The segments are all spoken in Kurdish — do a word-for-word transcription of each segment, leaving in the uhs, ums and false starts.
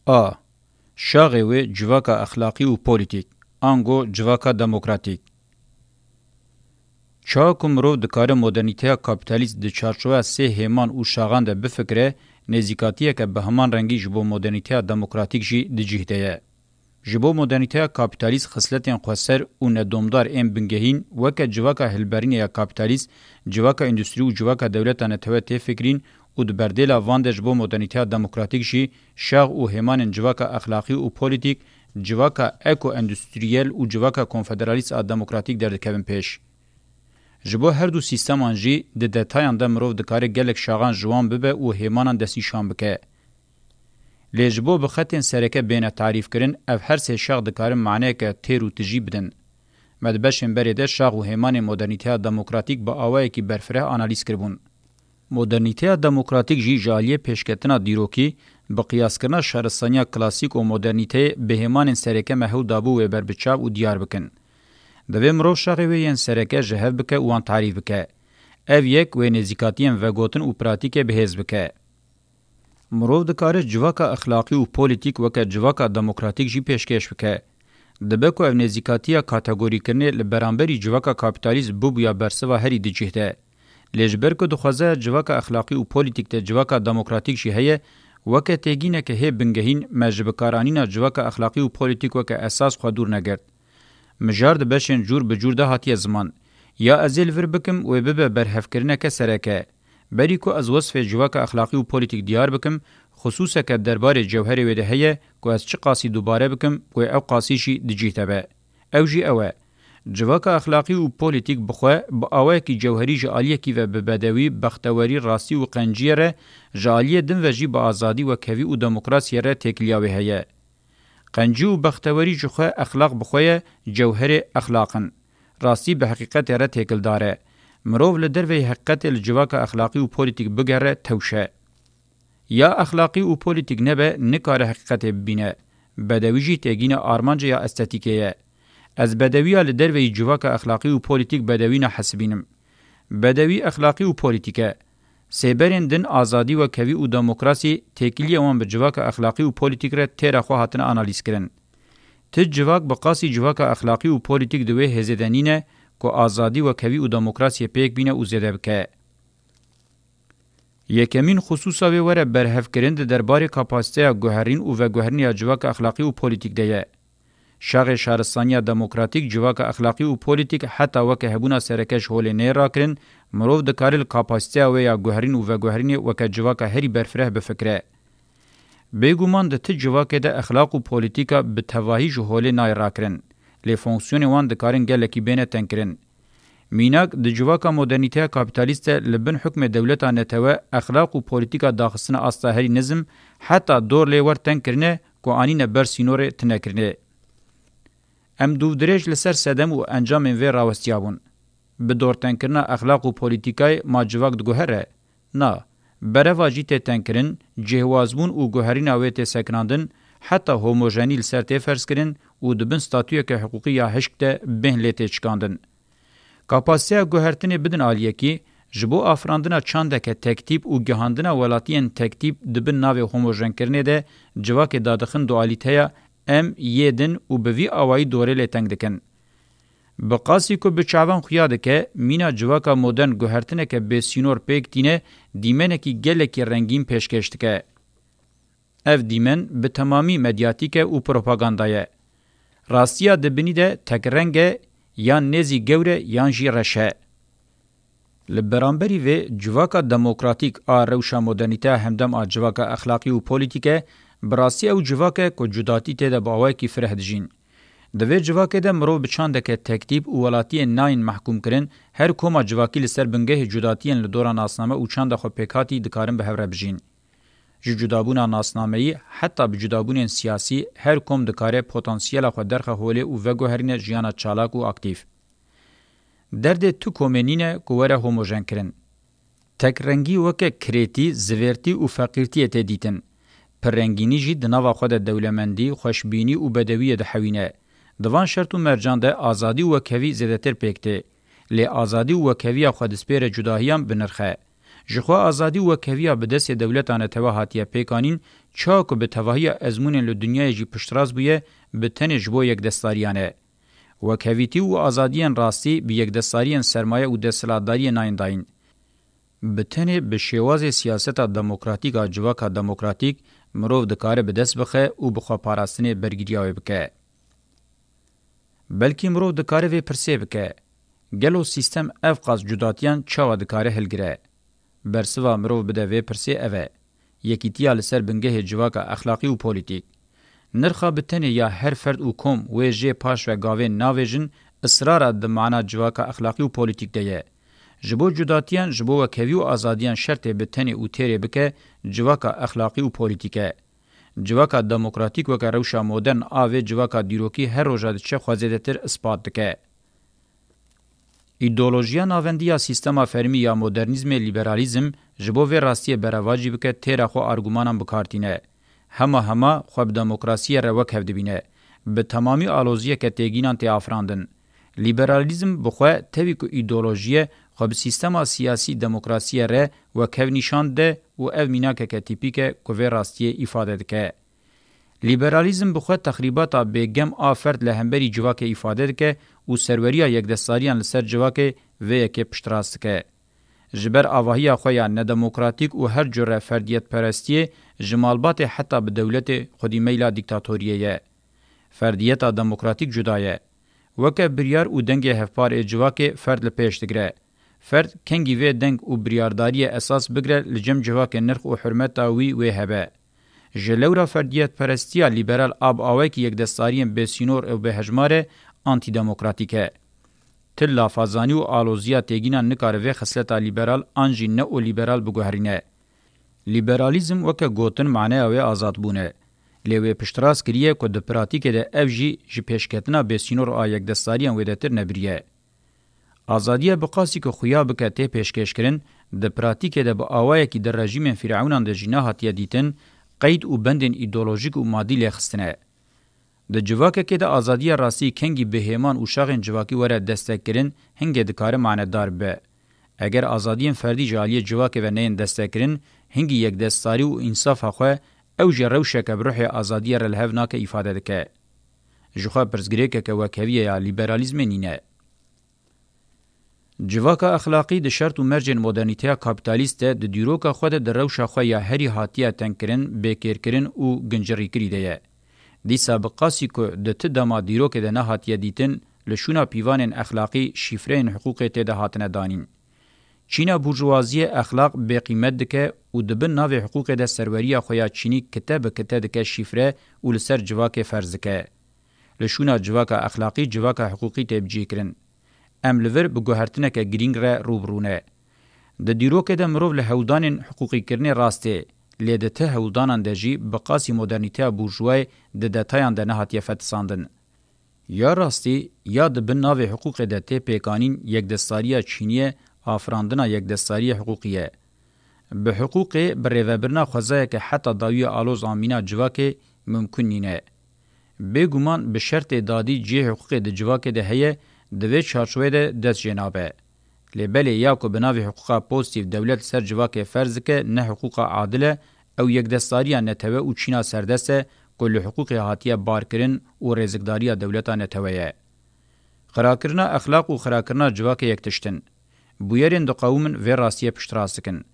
A. Şaxê wê civaka exlaqî û polîtîk, ango civaka demokratîk. Çawa ku mirov dikare modernîteya kapîtalîst di çarçoveya sê hêman û şaxan de bifikire, nêzîkatiyeke bi heman rengî ji bo modernîteya demokratîk jî di cih de ye. Ji bo modernîteya kapîtalîst xisletên xweser û nedomdar ên bingehîn weke civaka hilberînê ya kapîtalîst, civaka endûstrî û civaka dewleta netewe tê fikirîn û di berdêla van de ji bo modernîteya demokratîk jî şax û hêmanên civaka exlaqî û polîtîk, civaka eko-endûstriyel û civaka konfederalîst a demokratîk derdikevin pêş. Ji bo her du sîsteman jî di detayan de mirov dikare gelek şaxan ji wan bibe û hêmanan destnîşan bike. Lê ji bo bi xetên sereke bêne tarîfkirin, ev her sê şax dikarin maneyeke têr û tijî bidin. Me di beşên berê de şax û hêmanên modernîteya demokratîk bi awayekî berfireh analîz kiribûn. Modernîteya demokratîk jî ji aliyê pêşketina dîrokî, bi qiyaskirina şaristaniya klasîk û modernîteyê bi hêmanên sereke me hewl dabû wê berbiçav û diyar bikin. Divê mirov şaxê wê yên sereke ji hev bike û wan tarîf bike. Ev yek wê nêzîkatiyên vegotin û pratîkê bi hêz bike. Mirov dikare civaka exlaqî û polîtîk weke civaka demokratîk jî pêşkêş bike. Dibe ku ev nêzîkatiya kategorîkirinê li beramberî civaka kapîtalîst bibûya bersiva herî di cih de. Lê ji ber ku di xwezaya civaka exlaqî û polîtîk de civaka demokratîk jî heye, weke têgîneke hê bingehîn me ji bikaranîna civaka exlaqî û polîtîk weke esas xwe dûr negirt. Mijar di beşên cûr bi cûr de hatiye ziman. Ya ez ê li vir bikim wê bibe berhevkirineke sereke. Berî ku ez wesfê civaka exlaqî û polîtîk diyar bikim, xisûseke derbarê cewherê wê de heye ku ez çi qasî dubare bikim, wê ew qasî jî di cih de be. Ew jî ew e. Civaka exlaqî û polîtîk bi xwe, bi awayekî cewherî ji aliyekî ve bi bedewî, bextewerî, rastî û qenciyê re, ji aliyê din ve jî bi azadî, wekhevî û demokrasiyê re têkiliya wê heye. Qencî û bextewerî ji xwe exlaq bi xwe ye, cewherê exlaq in. Rastî bi heqîqetê re têkildar e. Mirov li derveyî heqîqetê li civaka exlaqî û polîtîk bigere tewş e. Ya exlaqî û polîtîk nebe, nikare heqîqetê bibîne. Bedewî jî têgîna armancê ya estetîkê ye. Ez bedewiya li derveyî civaka exlaqî û polîtîk bedewî nahesibînim. Bedewî exlaqî û polîtîk e. Sêberên din azadî, wekhevî û demokrasî têkiliyê wan bi civaka exlaqî û polîtîk re têra xwe hatine analîzkirin. Ti civak bi qasî civaka exlaqî û polîtîk di wê hêzê de nîne ku azadî, wekhevî û demokrasiyê pêk bîne û zêde bike. Yekemîn xisûsa wê were berhevkirin di derbarê kapasiteya guherîn û veguherînê ya civaka exlaqî û polîtîk de ye. Şaxê şaristaniya demokratîk civaka exlaqî û polîtîk heta weke hebûna sereke ji holê neyê rakirin, mirov dikare li kapasiteya wê ya guherîn û veguherînê weke civaka herî berfireh bifikire. Bêguman di ti civakê de exlaq û polîtîka bi tevahî ji holê nayê rakirin, lê fonksiyonên wan dikarin gelekî bêne tengkirin. Mînak, di civaka modernîteya kapîtalîst de li bin hukmê dewleta netewe exlaq û polîtîka daxistina asta herî nizm heta dor lê wer teng kirine ku anîne ber sînorê tune kirine. Em dûvdirêj li ser sedem û encamên vê rawestiyabûn. Bi dortengkirina exlaq û polîtîkayê ma civak diguhere? Na. Bereva jî tê tengkirin, cihwazbûn û guherîna wê tê sekinandin, heta homojenî li ser tê ferzkirin û di bin statuyeke hiqûqî ya hişk de bêhn lê tê çikandin. Kapasiteya guhertinê bidin aliyekî, ji bo afirandina çandeke tektîp û gihandina welatiyên tektîp di bin navê homojenkirinê de civakê dadixin dualîteya em yê din û bi vî awayî dorê lê teng dikin. Bi qasî ku bi çavan xuya dike, mîna civaka modern guhertineke bêsînor pêk tîne, dîmenekî gelekî rengîn pêşkêş dike. Ev dîmen bi temamî medyatîk e û propaganda ye. Rastiya di binî de tekreng e, yan nêzî gewr e yan jî reş e. Li beramberî vê, civaka demokratîk a rewşa modernîteya hemdem a civaka exlaqî û polîtîk e, bi rastî ew civak e ku cudatî tê de bi awayekî fireh dijîn. Di vê civakê de mirov bi çandeke tektîp û welatiyên nayên mehkûmkirin, her koma civakî li ser bingehê cudatiyên li dora nasname û çanda xwe pêkhatî dikarin bi hev re bijîn. Ji cudabûna nasnameyî heta bi cudabûnên siyasî her kom dikare potansiyela xwe derxe holê û veguherîne jiyana çalak û aktîf. Derdê tu komê nîne ku were homojenkirin. Tekrengî weke kirêtî, zivêrtî û feqîrtiyê tê dîtin. Pirrengînî jî di nava xwe de dewlemendî, xweşbînî û bedewiyê dihewîne. Di van şert û mercan de azadî û wekhevî zêdetir pêk tê. Lê azadî û wekheviya xwe dispêre cudahiyan bi nirx e. Jixwe azadî û wekheviya bi destê dewleta netewe hatiye pêkanîn, çawa ku bi tevahiya ezmûnên li dinyayê jî piştrast bûye, bi tenê ji bo yekdestdariyan e. Wekhevîtî û azadiyên rastî bi yekdestdariyên sermaye û desthilatdariyê nayên dayîn. Bi tenê bi şêwazê siyaseta demokratîk a civaka demokratîk mirov dikare bi dest bixe û bi xweparastinê bergiriya wê bike. Belkî mirov dikare vê pirsê bike, gelo sîstem ev qas cudatiyan çawa dikare hilgire? Bersiva mirov bide vê pirsê ev e. Yekîtiya li ser bingehê civaka exlaqî û polîtîk. Nirxa bi tenê ya her ferd û kom wê jê paş ve gavên navêjin, israra di mana civaka exlaqî û polîtîk de ye. Ji bo cudatiyan, ji bo wekhevî û azadiyan şertê bi tenê û têrê bike civaka exlaqî û polîtîk e. Civaka demokratîk weke rewşa modern a vê civaka dîrokî her roja diçe xwe zêdetir ispat dike. Îdeolojiya navendî ya sîstema fermî ya modernîzmê lîberalîzm ji bo vê rastiyê berevacî bike têra xwe argumanan bi kar tîne. Hema hema xwe bi demokrasiyê re wekhev dibîne. Bi temamî aloziyeke têgînan tê afirandin. Lîberalîzm bi xwe tevî ku îdeolojî ye, xwe bi sîstema siyasî demokrasiyê re wekhev nîşan dide û ev mînakeke tîpîk e ku vê rastiyê îfade dike. Lîberalîzm bi xwe texrîbata bêgem a ferd li hemberî civakê îfade dike û serweriya yekdestdariyan li ser civakê vê yekê piştrast dike. Ji ber avahiya xwe ya nedemokratîk û her cure ferdiyetperestiyê ji malbatê heta bi dewletê xwedî meyla dîktatoriyê ye. Ferdiyeta demokratîk cuda ye. Weke biryar û dengê hevpar ê civakê ferd li pêş digire. Ferd kengî vê deng û biryardariyê esas bigire li cem civakê nirx û hurmeta wî wê hebe. Ji lewra ferdiyetperestiya lîberal a bi awayekî yekdestariyên bêsînor û bêhejmar e, antîdemokratîk e. Ti lafazanî û aloziya têgînan nikare vê xisleta lîberal an jî neolîberal biguherîne. Lîberalîzm weke gotin maneya wê azadbûn e. Lê wê piştrast kiriye ku di pratîkê de ev jî ji pêşketina bêsînor a yekdestariyan wêdetir nebiriye. Azadiya bi qasî ku xuya bike tê pêşkêşkirin, di pratîkê de bi awayekî di rejîmên fîreûnan de jî nehatiye dîtin, qeyd û bendên îdeolojîk û madî lê xistine. Di civakekê de azadiya rastî kengî bi hêman û şaxên civakî were destekkirin, hingê dikare manedar bibe. Eger azadiyên ferdî ji aliyê civakê ve neyên destekkirin, hingî yekdestarî û însafa xwe, ew jî rewşeke bi ruhê azadiyê re li hev nake îfade dike. Jixwe pirsgirêkeke wekheviyê ya lîberalîzmê nîne. Civaka exlaqî di şert û mercên modernîteya kapîtalîst de di dîroka xwe de di rewşa xwe ya herî hatiye tengkirin, bêkêrkirin û gincirîkirî de ye. Dîsa bi qasî ku di ti dema dîrokê de nehatiye dîtin, li şûna pîvanên exlaqî şîfreyên hiqûqê tê de hatine danîn. Çîna burjuwaziyê exlaq bêqîmet dike û di bin navê hiqûqê de serweriya xwe ya çînî kite bi kite dike şîfre û li ser civakê ferz dike. Li şûna civaka exlaqî civaka hiqûqî tê bicihkirin. Em li vir bi guhertineke girîng re rû bi rû ne. Di dîrokê de mirov li hewldanên hiqûqîkirinê rast tê, lê di ti hewldanan de jî bi qasî modernîteya burjuwayê di detayan de nehatiye fetisandin. Ya rastî, ya di bin navê hiqûqê de tê pêkanîn yekdestariya çînî ye, afirandina yekdestariya hiqûqî ye. Bi hiqûqê, bi rêvebirina xwezayeke heta dawiyê aloz a mîna civakê mimkun nîne. Bêguman bi şertê dadî cihê hiqûqê di civakê de heye, di vê çarçoveyê de dest jê nabe. Lê belê ya ku bi navê hiqûqa pozîtîf dewlet li ser civakê ferz dike ne hiqûqa adil e, ew yekdestariya netewe û çîna serdest e ku li hiqûqê hatiye barkirin û rêzikdariya dewleta netewe ye. Xirakirina exlaq û xirakirina civakê yek tişt in. Bûyerên diqewimin vê rastiyê piştrast dikin.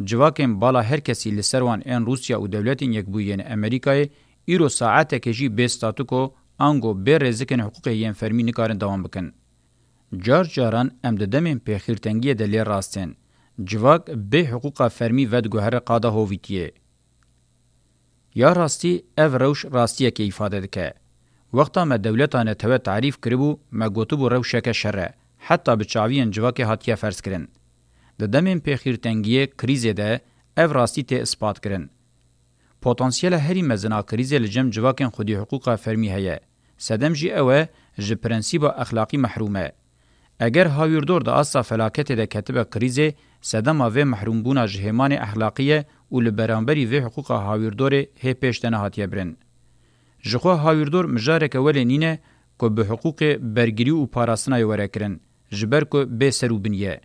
Civakên bala her kesî li ser wan ên Rûsya û Dewletên Yekbûyî yên Amerîkayê îro saeteke jî bê statûko, ango bê rêzikên hiqûqê yên fermî nikarin dewam bikin. Car caran em di demên pêxîrtengiyê de lê rast ên. Civak bê hiqûqa fermî vediguhere qada hovîtiyê. Ya rastî ev rewş rastiyekê îfade dike. Wexta me dewleta netewe tarîf kiribû, me gotibû rewşeke şer e, heta bi çaviyên civakê hatiye ferzkirin. Di demên pêxîrtengiyê, krîzê de ev rastî tê ispatkirin. Potansiyela herî mezin a krîzê li cem civakên xwedî hiqûqa fermî heye. Sedem jî ew e, ji prensîba exlaqî mehrûm e. Eger hawîrdor di asta felaketê de ketibe krîzê, sedema vê mehrûmbûna ji hêmanê exlaqî ye û li beramberî vê hiqûqa hawîrdorê hê pêş de nehatiye birin. Jixwe hawîrdor mijareke welê nîne ku bi hiqûqê bergirî û parastina wê were kirin, ji ber ku bê ser û binî ye.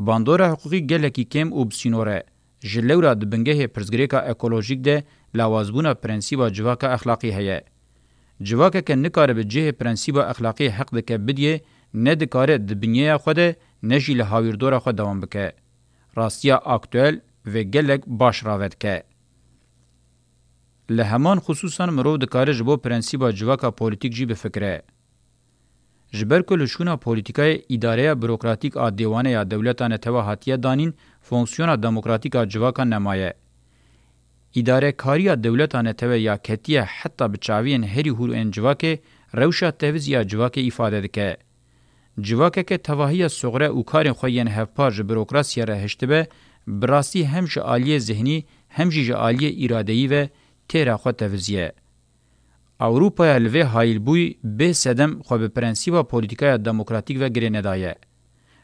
Bandora hiqûqî gelekî kêm û bi sînor e. Ji lewra di bingehê pirsgirêka ekolojîk de lawazbûna prensîba civaka exlaqî heye. Civakeke nikare bi cihê prensîba exlaqî heq dike bidiyê, ne dikare di binyeya xwe de, ne jî li hawîrdora xwe dewam bike. Rastiya aktuel vê gelek baş rave dike. Li heman xisûsan mirov dikare ji bo prensîba civaka polîtîk jî bifikire. Ji ber ku li şûna polîtîkayê îdareya burokratîk a dêwane ya dewleta netewe hatiye danîn, fonksiyona demokratîk a civaka nemaye. Îdarekariya dewleta netewe ya ketiye heta bi çaviyên herî hûr ên civakê, rewşa tevizî ya civakê îfade dike. Civakeke tevahiya soxre û karên xwe yên hevpar ji burokrasiyê re hiştibe, bi rastî hem ji aliyê zihnî hem jî ji aliyê îradeyî ve têra xwe teviziye. Ewropaya li vê hayîlbûyî bê sedem xwe bi prensîba polîtîkaya demokratîk ve girê nedaye.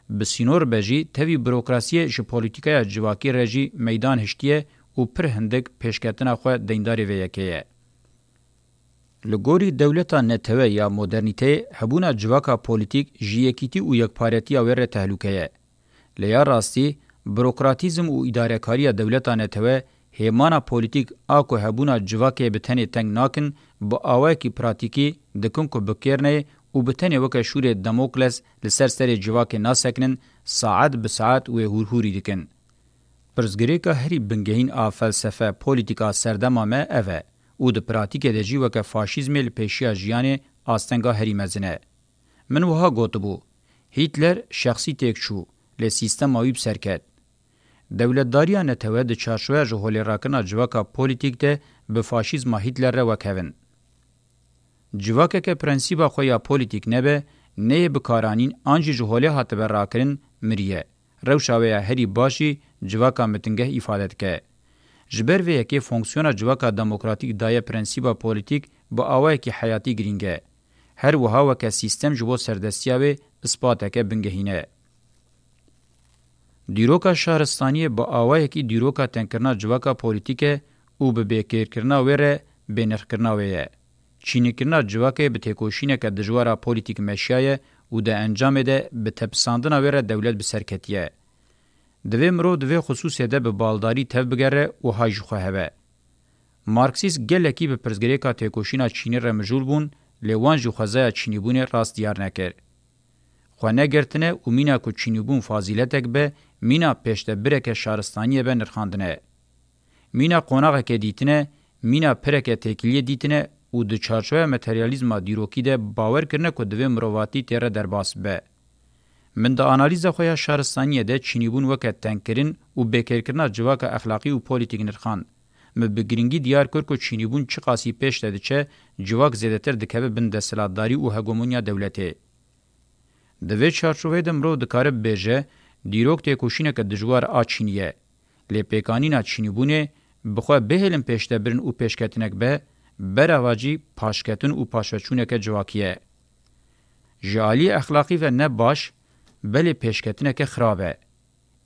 Bi sînor be jî tevî burokrasiyê ji polîtîkaya civakî re jî meydan hiştiye û pir hindik pêşketina xwe deyndarê vê yekê ye. Li gorî dewleta netewe ya modernîteyê, hebûna civaka polîtîk ji yekîtî û yekparetiya wê re tehlûke ye. Lê ya rastî, burokratîzm û îdarekariya dewleta netewe hêmana polîtîk a ku hebûna civakê bi tenê teng nakin, bi awayekî pratîkî dikin ku bikêrneyê û bi tenê weke şûrê Damokles li ser serê civakê nasekinin, saet bi saet wê hûrhûrî dikin. Pirsgirêka herî bingehîn a felsefe, polîtîka serdema me ev e û di pratîkê de jî weke faşîzmê li pêşiya jiyanê astenga herî mezin e. Min wiha gotibû, Hîtler şexsî têk çû, lê sîstema wî bi ser ket. Dewletdariya netewe di çarçoveya ji holê rakirina civaka polîtîk de bi faşîzma Hîtler re wek hev in. Civakeke prensîba xwe ya polîtîk nebe, neyê bikaranîn an jî ji holê hatibe rakirin, miriye. Rewşa wê ya herî baş jî civaka mitingeh îfade dike. Ji ber vê yekê fonksiyona civaka demokratîk daye prensîba polîtîk bi awayekî heyatî girîng e. Her wiha weke sîstem ji bo serdestiya wê ispateke bingehîn e. Dîroka şaristaniyê bi awayekî dîroka tengkirina civaka polîtîk e û bi bêkêrkirina wê re bênirxkirina wê ye. Çînîkirina civakê bi têkoşîneke dijwar a polîtîk meşiyaye û di encamê de bi tepisandina wê re dewlet bi ser ketiye. Divê mirov di vê xisûsê de bi baldarî tev bigere û hay ji xwe hebe. Marksîst gelekî bi pirsgirêka têkoşîna çînî re mijûl bûn, lê wan jî xwezaya çînîbûnê rast diyar nekir. Xwe negirtine û mîna ku çînîbûn fazîletek be, mîna pêşdebireke şaristaniyê be nirxandine. Mîna qonaxeke dîtine, mîna pireke têkiliyê dîtine û di çarçoveya materyalîzma dîrokî de bawer kirine ku divê mirovatî tê re derbas bibe. Min di analîza xwe ya şaristaniyê de çînîbûn weke tengkirin û bêkêrkirina civaka exlaqî û polîtîk nirxand. Min bi girîngî diyar kir ku çînîbûn çiqasî pêş de diçe, civak zêdetir dikeve bin desthilatdarî û hegemonya dewletê. Di vê çarçoveyê de mirov dikare bibêje, dîrok têkoşîneke dijwar a çînî ye. Lê pêkanîna çînîbûnê bi xwe bihêlin pêşdebirin û pêşketinek be, berava cî paşketin û paşveçûneke civakî ye. Ji aliyê exlaqî ve ne baş, belê pêşketineke xirab e.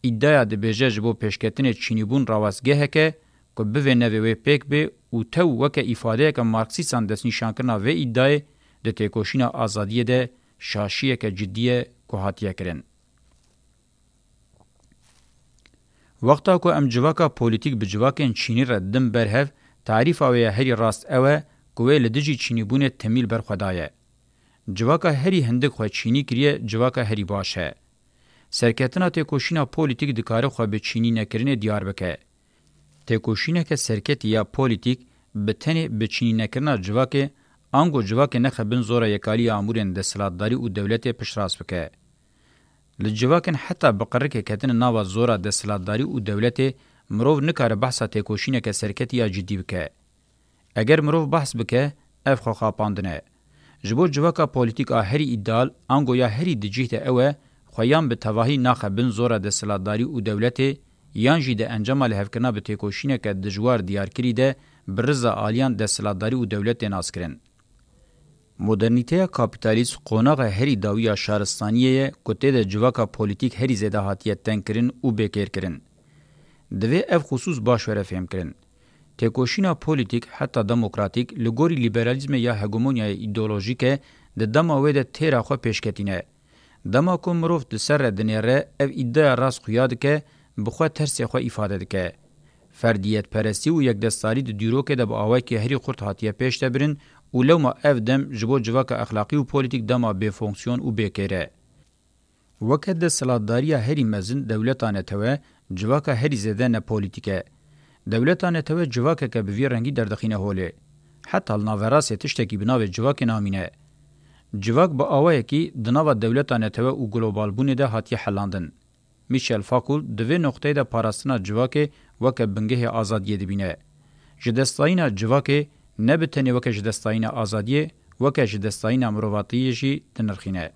Îdaya dibêje ji bo pêşketinê çînîbûn rawestgeheke ku bivê nevê wê pêk bê û tew weke îfadeyeke marksîstan destnîşankirina vê îdayê di têkoşîna azadiyê de şaşiyeke cidî ye ku hatiye kirin. Wexta ku em civaka polîtîk bi civakên çînî re didin ber hev, tarîfa wê ya herî rast ew e ku wê li dijî çînîbûnê temî li ber xwe daye. Civaka herî hindik xwe çînî kiriye, civaka herî baş e. Serketina têkoşîna polîtîk dikare xwe bi çînî nekirinê diyar bike. Têkoşîneke serketî ya polîtîk bi tenê bi çînî nekirina civakê, ango civakê nexe bin zora yekaliya amûrên desthilatdarî û dewletê piştrast bike. Li civakên heta bi qirikê ketine nava zora desthilatdarî û dewletê, mirov nikare behsa têkoşîneke serketî ya cidî bike. Eger mirov behs bike, ev xwexapandin e. Ji bo civaka polîtîk a herî îdeal, ango ya herî di cih de ew e, xwe yan bi tevahî naxe bin zora desthilatdarî û dewletê, yan jî di encama lihevkirina bi têkoşîneke dijwar diyarkirî de bi riza aliyan desthilatdarî û dewletê nas kirin. Modernîteya kapîtalîst qonaxa herî dawî ya şaristaniyê ye ku tê de civaka polîtîk herî zêde hatiye tengkirin û bêkêrkirin. Divê ev xisûs baş were fêhmkirin. Têkoşîna polîtîk, heta demokratîk, li gorî lîberalîzmê ya hegemonyaya îdeolojîk e, di dema wê de têra xwe pêşketîne. Dema ku mirov di ser re dinêre, ev îdeya rast xuya dike, bi xwe tersê xwe îfade dike. Ferdiyetperestî û yekdestdarî di dîrokê de bi awayekî herî xurt hatiye pêşdebirin û lewma ev dem ji bo civaka exlaqî û polîtîk dema bêfonksiyon û bêkêr e. Weke desthilatdariya herî mezin dewleta netewe, civaka herî zêde nepolîtîk e. Dewleta netewe civakeke bi vî rengî derdixîne holê. Heta li naverasê tiştekî bi navê civakê namîne. Civak bi awayekî di nava dewleta netewe û globalbûnê de hatiye helandin. Michel Fakul di vê noqteyê de parastina civakê weke bingehê azadiyê dibîne. Ji destdayîna civakê ne bi tenê weke ji destdayîna azadiyê, weke ji destdayîna mirovatiyê jî dinirxîne.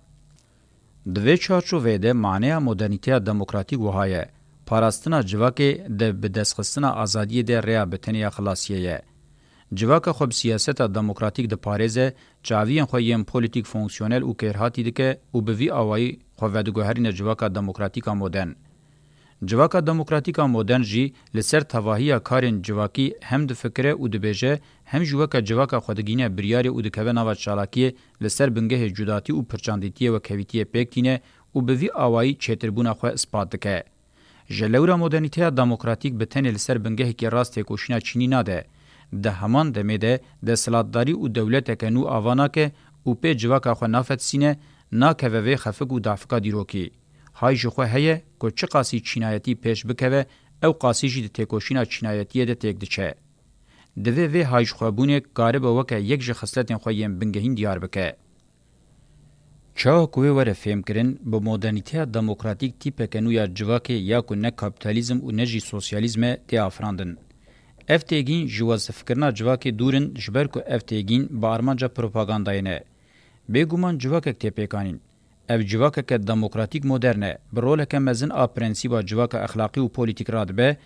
Di vê çarçoveyê de maneya modernîteya demokratîk wiha ye, parastina civakê di bidestxistina azadiyê de rêya bi tenê ya xilasiyê ye. Civaka xwe bi siyaseta demokratîk diparêze, çaviyên xwe yên polîtîk fonksiyonel û kêrhatî dike û bi vî awayî xwe vediguherîne civaka demokratîk a modern. Civaka demokratîk a modern jî li ser tevahiya karên civakî hem difikire û dibêje, hem jî weke civaka xwe digihîne biryarê û dikeve nava çalakiyê li ser bingehê cudatî û pirçandîtiyê wekhevîtiyê pêk tîne û bi vî awayî çêtirbûna xwe ispat dike. Ji lewra modernîteya demokratîk bi tenê li ser bingehekî rast têkoşîna çînî nade. Di heman demê de desthilatdarî û dewleteke nû ava nake û pê civaka xwe nafetisîne, nakeve vê xefik û dafika dîrokî. Hay ji xwe heye ku çiqasî çînayetî pêş bikeve, ew qasî jî di têkoşîna çînayetiyê de têk diçe. Divê vê hayjixwebûnê karibe weke yek ji xisletên xwe yên bingehîn diyar bike. Çawa ku wê were fêmkirin, bi modernîteya demokratîk tîpeke nû ya civakê ya ku ne kapîtalîzm û ne jî sosyalîzm e tê afirandin. Ev têgîn ji wezifkirina civakê dûr in, ji ber ku ev têgîn bi armanca propagandayê ne. Bêguman civakek tê pêkanîn. Ev civakeke demokratîk modern e, bi roleke mezin a prensîba civaka exlaqî û polîtîk radibe,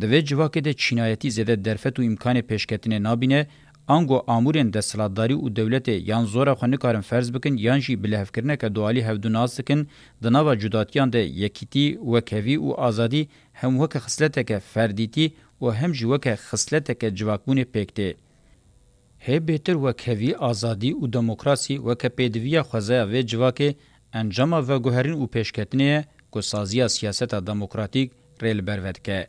di vê civakê de çînayetî zêde derfet û îmkanê pêşketinê nabîne, ango amûrên desthilatdarî û dewletê yan zora xwe nikarin ferz bikin yan jî bi lihevkirineke dualî hevdu nas dikin, di nava cudatiyan de yekîtî, wekhevî û azadî hem weke xisleteke ferdîtî û hem jî weke xisleteke civakbûnê pêk tê. Hê bêtir wekhevî, azadî û demokrasî weke pêdiviya xwezaya vê civakê encama veguherîn û pêşketinê ye ku saziya siyaseta demokratîk rê li ber vedike.